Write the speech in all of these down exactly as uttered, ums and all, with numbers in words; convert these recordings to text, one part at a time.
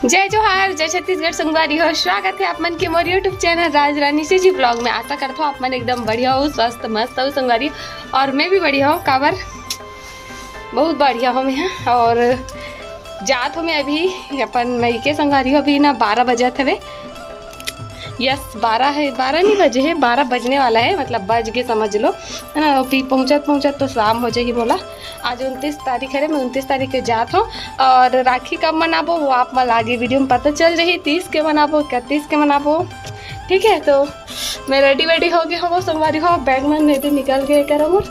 जय जोहार, जय छत्तीसगढ़ संगवारी हो। स्वागत है आप मन के मोर YouTube चैनल राज रानी सीजी ब्लॉग में। आशा करत हो आप मन एकदम बढ़िया हो, स्वस्थ मस्त हो संगवारी। और मैं भी बढ़िया हूँ, काबर बहुत बढ़िया हूँ मैं। और जात हूँ मैं अभी अपन मइके संगवारी हो। अभी ना बारह बजत हवे। यस, बारह है, बारह नहीं बजे है, बारह बजने वाला है, मतलब बज के समझ लो, है ना। अभी पहुँचत पहुँचत तो शाम हो जाही मोला। आज उनतीस तारीख है रे, मैं उनतीस तारीख के जात हूँ। और राखी कब मनाबो वो आप मन आगे वीडियो में पता चल जाही, तीस के मनाबो, इकतीस के मनाबो। ठीक है, तो मैं रेडी वेडी हो गए हूँ संगवारी हो, बैग मन नहीं निकल गए करो मोर,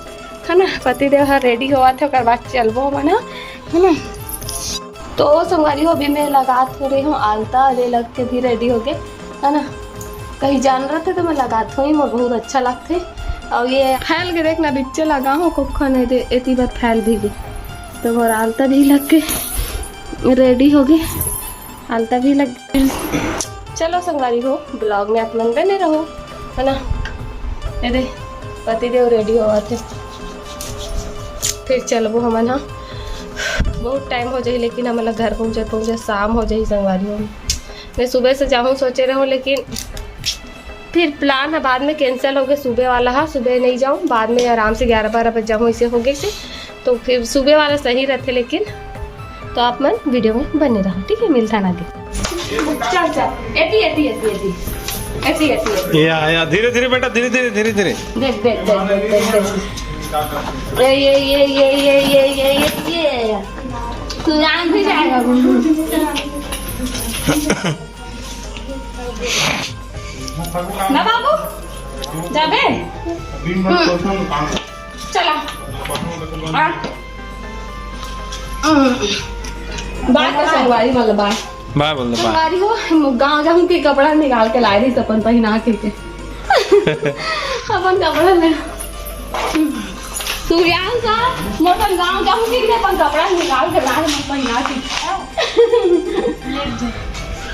है ना। पति देव हा रेडी होवत है, ओकर बाद चलबो हमन ह, है ना। तो संगवारी हो, अभी मैं लगात हो रही हूँ आलता, ले लग के भी रेडी हो गए, है ना। कहीं जान रहते तो मैं लगात हूँ ही, मोर बहुत अच्छा लगते। और ये फैल के देखना बिच्चे लगा हूँ कुखन है दे, एती बार फैल भी गए, तो मोर आलता भी लग के रेडी हो गए, आलता भी लग। चलो संगवारी हो, ब्लॉग में आप मन बने रहो, है ना। ये दे पति देव रेडी होवत है, फिर चलबो हमन हा। बहुत टाइम हो जाही, लेकिन हमन ला घर पहुँचत पहुँचत शाम हो जाही संगवारी हो। मैं सुबह से जाहूँ सोचे रहूँ, लेकिन फिर प्लान है बाद में कैंसिल हो गए सुबह वाला हा। सुबह नहीं जाऊँ, बाद में आराम से ग्यारह बारह बजे जाऊँ, इसे हो गए से। तो फिर सुबह वाला सही रहते, लेकिन तो आप मन वीडियो में बने रहो, ठीक है। मिलता ना आगे। चल चल, एती एती एती एती एती एती एती। या या, धीरे धीरे बेटा, धीरे धीरे धीरे धीरे। देख देख देख देख देख देख। ये ये ये ये ये ये ये ये ये। तू जान भी जाएगा। ना बाबू, जाबे। हम्म। चला। आ। हम्म। बाय तो संगवारी, मतलब बाय। बाय बोल दे, बाय। संगवारी हो, गाँव जाऊँ के कपड़ा निकाल के लाए रही अपन पहिना के, के। अपन कपड़ा ले। सूर्यांश, मोर अपन गाँव जाऊँ के अपन कपड़ा निकाल के लाए, मैं पहिना के।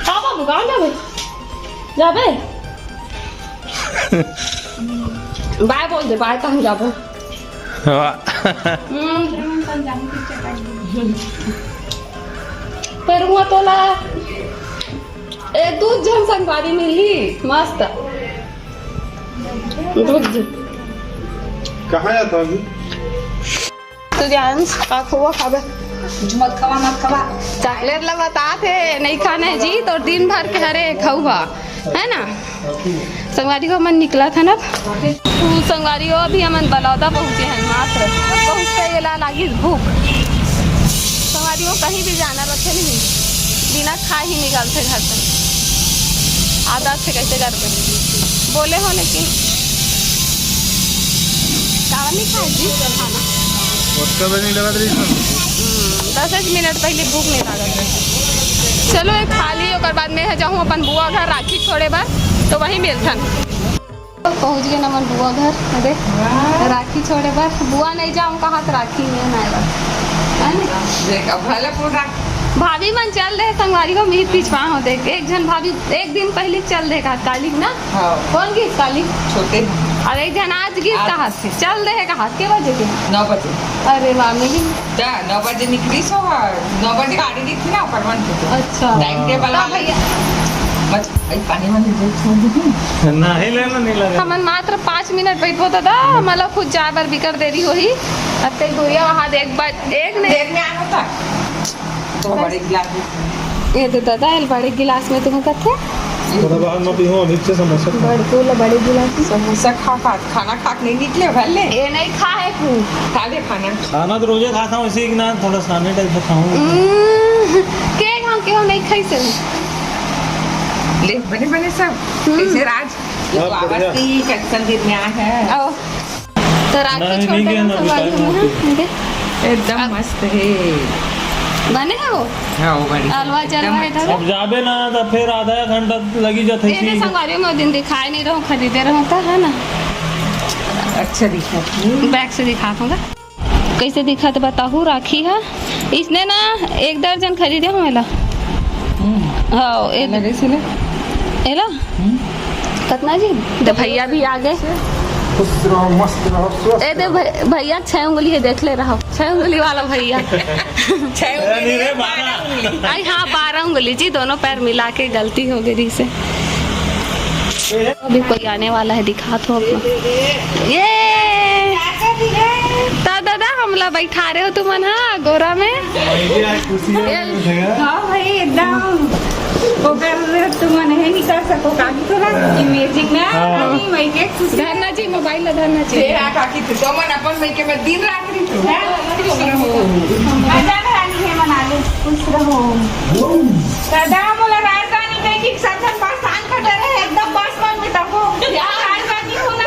का बाबू, गाँव जाबे? जाबे? बाय बोल दे, बाय, तहन जाबो। वाह। हम्म। पर हुआ तोला ए, दू झन संगवारी मिली, मस्त। दू झन। कहाँ जाता अभी? सूर्यांश, का खोवा खाबे? मत खवा, मत खवा। चॉकलेट ला बतात हे, नहीं खाना है जी, तो दिन भर के हरे खउहा, है ना? संगवारी हो, हमन निकलत हन अब। तू संगवारी हो, अभी हमन बलौदा पहुँचे हन मात्र। अब पहुँचते ये ला लागी भूख। संगवारी हो, कहीं भी जाना रखे नहीं, बिना खाए ही निकलते घर से। आदत से कैसे करबे? बोले हो लेकिन कावा नहीं खाए जी खाना। उसका भी नहीं लगा रही। हम्म, दस एक मिनट पहले भूख नहीं लागत रहे। चलो, एक खा ली, ओकर बाद में जाहूँ अपन बुआ घर राखी छोड़े बर, तो वहीं मिलथन। पहुँच गए हमन बुआ घर। अरे, राखी छोड़े बर बुआ नहीं जाऊँ कहा तो राखी में ना आए बर, है ना? देख, अब भले पूरा भाभी मन चल दे संगवारी हो, मिहित पिछवा हो देख, एक झन भाभी एक दिन पहले चल दे कहा काली ना। हाँ। कौन गिस काली? छोटे। और एक झन आज गिस आज। कहा से चल दे कहा के बजे के? नौ बजे। अरे वाह, मिली। जा, नौ बजे निकली सो हर, नौ बजे गाड़ी निकली ना, अपन मन के। अच्छा। टाइम टेबल हाँ वाला। भैया। बस, भाई, पानी वानी दे, छोड़ दे। नहीं लेना, नहीं लगा। हमन मात्र पाँच मिनट बैठबो दादा, हमला खुद जाए बर बिकर देरी होही। अते गुड़िया वहाँ देख, बज-, एक नहीं। देख में आना था। तो बड़े गिलास में। ये तो दादा, एल बड़े गिलास में तुम्हें कथे? थोड़ा बाहर मत हो, नीचे समोसा खा। बड़कू ला बड़े गिलास में। समोसा खा, खा, खाना खा के नहीं निकले, भले। ये नहीं खा है तू। खा ले खाना। खाना तो रोजे खाता हूँ, इसी के ना थोड़ा साने टाइप से खाऊंगा। हम्म, के गाँव के हो नहीं खाई से? ले, बने, बने सब। हम्म। कैसे राज? ये तो बहुत बढ़िया। आवाज की कंचन दिन में आया है। आओ। तो राखी नहीं, छोड़ नहीं देना गया ना, संगवारी हो, हाँ, ठीक है। एकदम अब मस्त है। बने है वो? हाँ, वो बड़ी। हलवा एकदम चलवा है अच्छा। अब जाबे ना, तो फिर आधा घंटा लगी जाता है ये तो इसी। संगवारी में वो दिन दिखाए नहीं रहो, खरीदे रहो तो, है ना? अच्छा दिखा। बैक से दिखा दूंगा। कैसे दिखत बताहू राखी हा? इसने ना एक दर्जन खरीदे हो एला। हम्म। हाँ, ए-, अलग ऐसे ले। एला? हम्म। कतना जी? तो भैया भी आ गए। खुश रहो, मस्त रहो, स्वस्थ ए दे रहो। भै-, भैया छह उंगली है, देख ले रहो, छह उंगली वाला भैया। छह उंगली नहीं रे, बारह। आई हाँ, बारह उंगली जी, दोनों पैर मिला के गलती हो गई से। अभी कोई आने वाला है, दिखा दो अपना। ये ता दादा, हमला बैठा रहे हो तुमन हा गोरा में। हाँ भाई, एकदम। ओकर तुमन हे नहीं कर सको, काकी तोला इमेजिंग ना, हाँ। नहीं, मैं के खुशी। धरना जी, मोबाइल ला धरना जी। हे, हाँ, काकी, तू तो मन अपन मइके में दिन रात रही तू। हाँ, खुश रहो। मजा में रानी है, मना ले, खुश रहो। दादा, मोला राजधानी कहीं की सब जन पास तान कर रहे हैं, एकदम बस मन में तको। यार, राजधानी हो ना।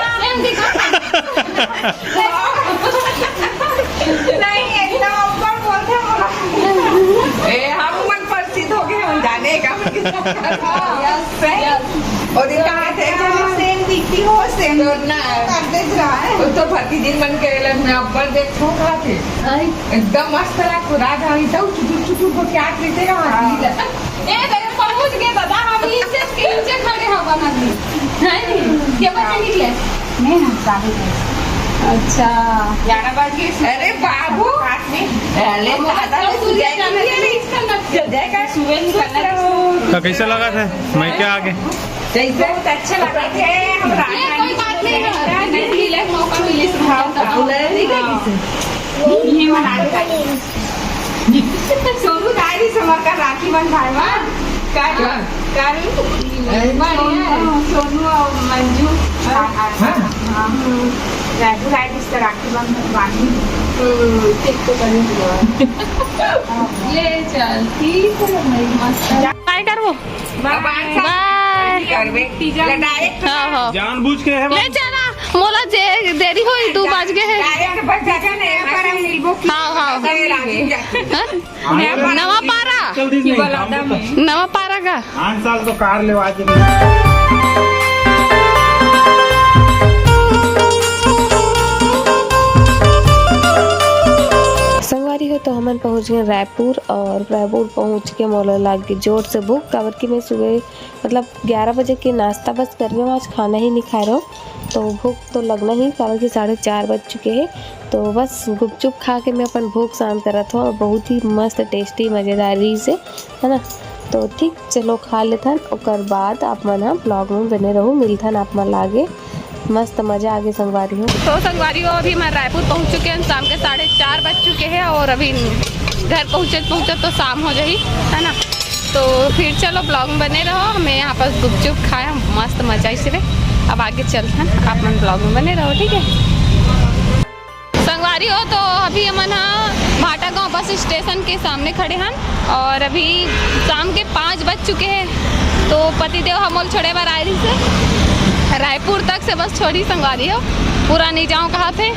नहीं, एकदम ऊपर बोलते हैं, बोला। ए, हम मन प्रसिद्ध हो गए, हम जाने का। Yes, yes। और ये कहा थे, जो सेम दिखती हो, सेम तो ना। कर दे रहा है। वो तो भतीजी मन के लग में ऊपर देख, ठोक रहा थे। आई। एकदम मस्त रहा, खुराक हम इतना चुटुर चुटुर को क्या कहते हैं, हाँ। ए, मेरे पहुंच गए दादा, हम नीचे, नीचे खड़े हो बना दी। है नहीं? ये बच्चे निकले? नहीं, हम साढ़े दस। अच्छा। ग्यारह बज गए। अरे बाबू। पास में। अरे हम दादा, तो सूर्य सूर्य चंद्र की इसका मत कर। जय का सुबह निकलना। तो कैसे लगा था? मैं क्या आगे? कैसे? बहुत अच्छा लगा थे। हम ये कोई बात नहीं है। नहीं, मिले, मौका मिले, हाँ, हाँ। बुलाया नहीं क्या किसी? ये मना के। सोनू दाई से हमर का राखी बंधाए मा। कल, हाँ। कल। अरे, सोनू, सोनू और मंजू। हाँ। हाँ। हाँ। राजू दाई से राखी बंध-, बांधी। हम्म, ठीक तो बनी हुआ। ले चल, ठीक है भाई, मस्त। काय करबो? बाय। बाय। करबे। हाँ, हाँ। जानबूझ के है ले चला, मोला जे देरी होई, दू बज गे हे। Direct बस जाके ना, यहाँ पर हम मिलबो की हाँ, हाँ। अरे, राजीव जा। हाँ? नवा पारा। चल दीजिए, नवा पारा का? पाँच साल तो कार लेवा के संगवारी हो, तो हमन पहुंच गए रायपुर और रायपुर पहुंच के मोला लाग गे जोर से भूख, काबर कि मैं सुबह मतलब ग्यारह बजे के नाश्ता बस करबे, आज खाना ही नहीं खाए रहो, तो भूख तो लगना ही, काबर कि साढ़े चार बज चुके हैं। तो बस गुपचुप खा के मैं अपन भूख शांत करत हूँ, और बहुत ही मस्त tasty मज़ेदार रही से, है ना। तो ठीक, चलो खा लेथन, ओकर बाद आप मन ह vlog में बने रहू, मिलथन आप मन लागे। मस्त मजा आगे संगवारी हो। तो संगवारी हो, अभी मैं रायपुर पहुंच चुके हैं, शाम के साढ़े चार बज चुके हैं और अभी घर पहुंचत पहुंचत तो शाम हो जाही, है ना। तो फिर चलो vlog में बने रहो, हमें यहाँ पास गुपचुप खाया, मस्त मजा इसे। अब आगे चलते हैं, आप मन vlog में बने रहो, ठीक है। संगवारी हो, तो अभी हमन ह भाटागांव बस स्टेशन के सामने खड़े हन और अभी शाम के पाँच बज चुके हैं। तो पतिदेव हमोल छोड़े बर आए रहिस हे रायपुर तक से बस छोड़ी संगवारी हो, पूरा नहीं जाऊँ कहा थे।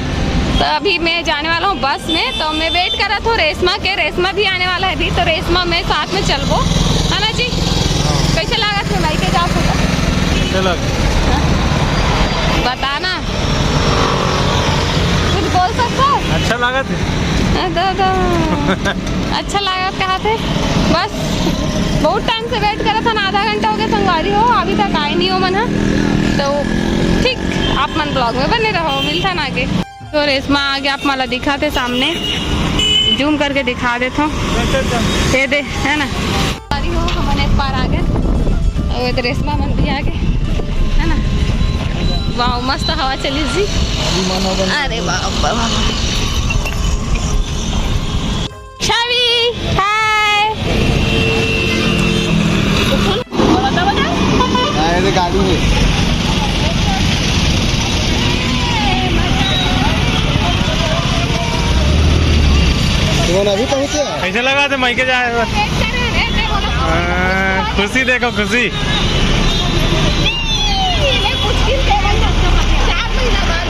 तो अभी मैं जाने वाला हूँ बस में, तो मैं wait करत हूँ रेशमा के, रेशमा भी आने वाला है अभी, तो रेशमा मैं साथ में चलबो, है ना जी? कैसे लागत है भाई के जाओ? कैसे लग? बताना। कुछ बोल सकता है? अच्छा लागत है। हाँ, तो, तो। अच्छा लागत कहा थे? बस बहुत time से wait करत हन, आधा घंटा हो गया संगवारी हो, अभी तक आए नहीं हो मन ह। तो ठीक, आप मन vlog में बने रहो, मिलथन आगे। तो रेशमा आ गया, आप मला दिखा थे सामने, zoom करके दिखा देता हूँ। ये दे, है ना? अरे हो, हमन एक पार आ गए। और इधर रेशमा मन भी आ गए, है ना? वाह, मस्त हवा चली जी। अरे बाप रे बाप। छवि, हाय। हाँ, ये तो गाड़ी है। तुमन अभी पहुँचे? कैसे लगा थे मायके जाए? हाँ, खुशी देखो, खुशी।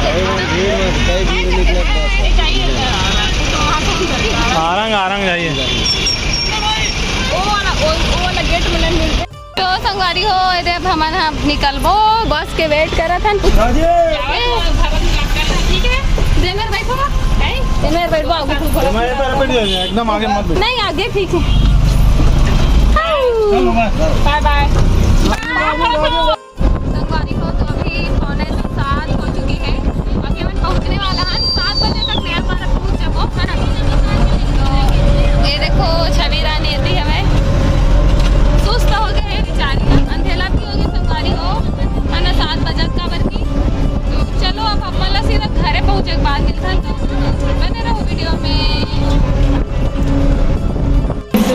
अरे, वो भीड़ में, कई भीड़ निकले। आरंग, आरंग जाइए। तो संगवारी हो, एदे अब हमन ह निकलबो, बस के wait करत हन। राजेश! ठीक है, जेमेर बैठो, हैं? जेमेर बैठो, आगू। मैं ये पर बैठ जाइए, एकदम आगे मत बैठ। नहीं, आगे ठीक है। चलो, bye। Bye bye। संगवारी हो, तो अभी पौने सात हो चुकी है सात बजे तक नया पारा पहुंच जाबो, है ना? तो ये देखो, छवि रानी एती हवे, सुस्त हो गए हे बेचारी, अंधेला भी हो गए संगवारी हो, है ना, सात बजे का बर की। तो चलो, अब हमन ला सीधा घरे पहुंचे के बाद मिलथन, तो बने रहो वीडियो में।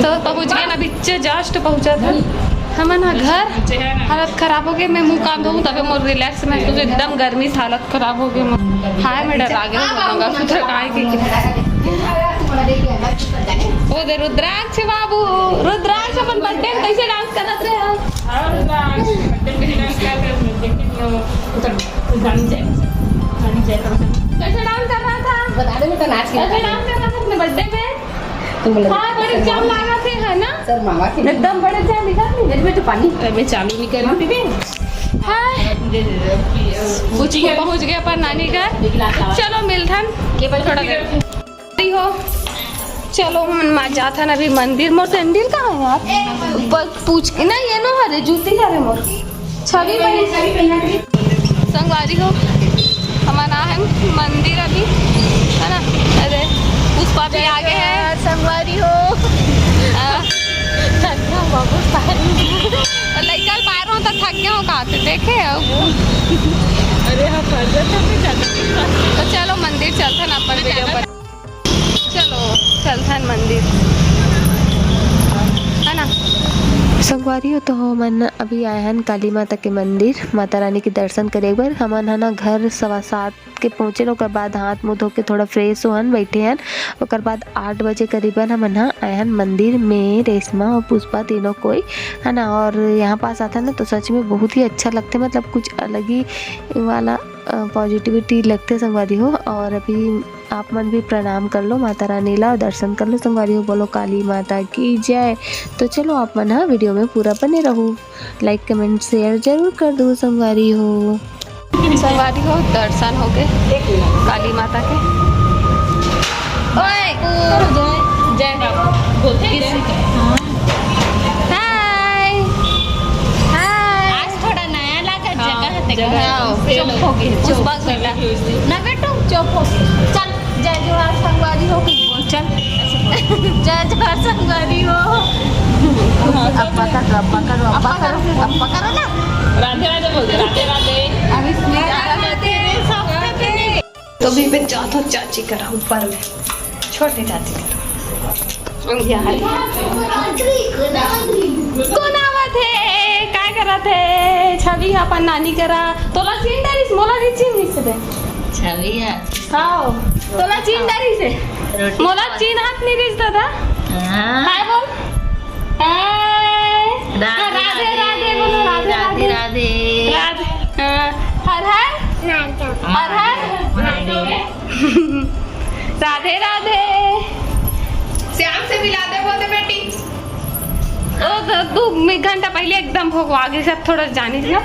तो पहुंच गए ना, बिच्चे just पहुंचा था हमन हा घर। हालत खराब हो गए, मैं मुंह कान धोऊं तबे मोर रिलैक्स महसूस, एकदम गर्मी से हालत खराब हो गए मोर। हाय, मैं डरा गए हो मंगलसूत्र काय के। ओ दे रुद्राक्ष बाबू, रुद्राक्ष अपन बर्थडे में कैसे डांस करत रहे हो? कैसे डांस कर रहा था? बता दे, मैं तो नाच के कैसे डांस कर रहा था अपने बर्थडे में? तुम लोग हाँ, बड़े जाम लागा थे, है ना? सर, मामा के एकदम बड़े जाम दिखा थे। मेरे में तो पानी। अरे, मैं चालू नहीं कर रही थी। हाँ। कुछ को पहुंच गया पर नानी घर। चलो, मिलथन। ये भाई थोड़ा देर। हो। चलो, हमन मा जाथन अभी मंदिर। मोर सैंडल कहाँ है यार? प-, पूछ के ना, ये नो हरे, जूती हरे मोर। छवि बहन। संगवारी हो, हमन आ हन मंदिर अभी, है ना? अरे, पुष्पा भी आगे है। संगवारी हो। आ, थक गया बाबू, सारी। लइका पार हो तो थक गया हो, कहा थे, देखे हो? अरे, हाँ, कर दे, तो भी ज्यादा। तो चलो, मंदिर चलते हैं ना, अपन वीडियो पर। चलो, चलथन मंदिर, है ना? संगवारी हो, तो हमन अभी आए हन काली माता के मंदिर, माता रानी के दर्शन करे बर। हमन ह ना घर सवा सात के पहुँचे, ओकर बाद हाथ मुंह धो के थोड़ा फ्रेश होहन, बैठे हन। ओकर बाद आठ बजे करीबन हमन ह आए हन मंदिर में, रेशमा और पुष्पा तीनों कोई, है ना। और यहाँ पास आता ना, तो सच में बहुत ही अच्छा लगते, मतलब कुछ अलग ही वाला पॉजिटिविटी लगते संगवारी हो। और अभी आप मन भी प्रणाम कर लो माता रानी ला, दर्शन कर लो संगवारी हो, बोलो काली माता की जय। तो चलो, आप मन हा वीडियो में पूरा बने रहू, लाइक, कमेंट, शेयर जरूर कर दो संगवारी हो। संगवारी हो, दर्शन हो गए काली माता के। ओए, जय, जय। हाय, हाय। आज थोड़ा नया लागत हाँ, जगह है, देखो। जगह है। हाँ, चुप हो गई, चुप। पुष्पा बेटा। ना बेटू, चुप हो गई। चल, जय जोहार संगवारी हो, कुछ बोल, चल। जय जोहार संगवारी हो। अब्बा करो, अब्बा करो, अब्बा करो, अब्बा करो ना। राधे राधे बोल दे, राधे राधे। अब इसमें राधे राधे, सब राधे। तो अभी मैं जात हूँ चाची करा ऊपर में, छोटी चाची करा। अंधियार। कौन आवत है? काय करत है? छवि अपन नानी करा। तोला चिन डरिस, मोला भी चिन नहीं से दे। छवि है। आओ। तोला चिन डरिस है। रोटी मोला खा। चिन हाथ नहीं रिस दादा। हाँ। हाय बोल। हाय। राधे, हाँ, राधे, राधे। राधे बोलो, राधे, राधे, राधे। राधे। राधे। हाँ। हर हर। हर हर। महादेव। राधे राधे। श्याम से मिला दे, बोल दे बेटी। ओ, तो दू घंटा पहले एकदम भोगवा गए सब, थोड़ा जाने ना,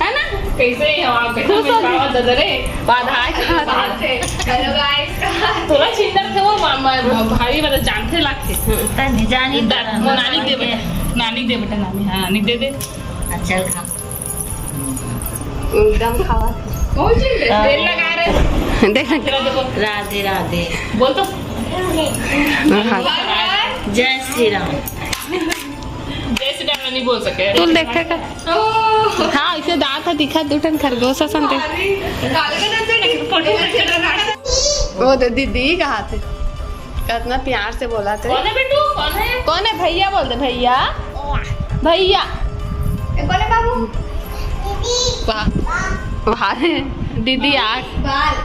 है ना? कैसे है वहाँ पे? खुश हो गए। बाबा दादा रे, बाधाएं, बाधाएं। Hello guys। थोड़ा चिंता थे वो मा-, मा-, भारी वाला जानते लागते। तनी जानी दा-, तो नानी दे बेटा, नानी दे बेटा, नानी, हाँ, नानी दे दे। अच्छा, खा। एकदम खावा। कौन चीज है? तेल लगा रहे। देख। राधे राधे। बोल तो। हाँ। जय श्री राम। जय श्री राम नहीं बोल सके। तू देखे का? हाँ, इसे दांत है, दिखा, दू ठन खरगोश असन ते। वो तो दीदी कहा थे। कितना प्यार से बोला थे। कौन है बेटू? कौन है? कौन है? भैया बोल दे, भैया। भैया। ए, कौन है बाबू? वाह। वाह रे, दीदी आ। बाल।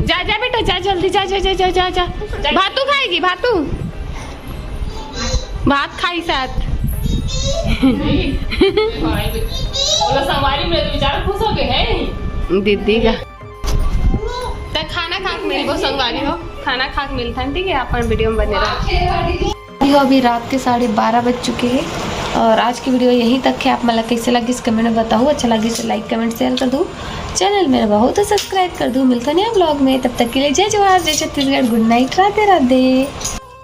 जा, जा बेटा, जा जल्दी, जा, जा, जा। भातू खाएगी, भातू। भात खाई साथ। बोला, संगवारी में बेचारा खुश हो गए हैं। दीदी का। त खाना खा के मिलबो संगवारी हो, खाना खा के मिलथन, ठीक है, अपन वीडियो में बने रहो। यो अभी रात के साढ़े बारह बज चुके हैं और आज की वीडियो यहीं तक है। आप मन ला कैसे लगिस कमेंट में बताओ, अच्छा लगिस तो लाइक कमेंट शेयर कर दो, चैनल में बहुत सब्सक्राइब कर दो। मिलथन नया ब्लॉग में, तब तक के लिए जय जोहार, जय छत्तीसगढ़, गुड नाइट, राधे राधे।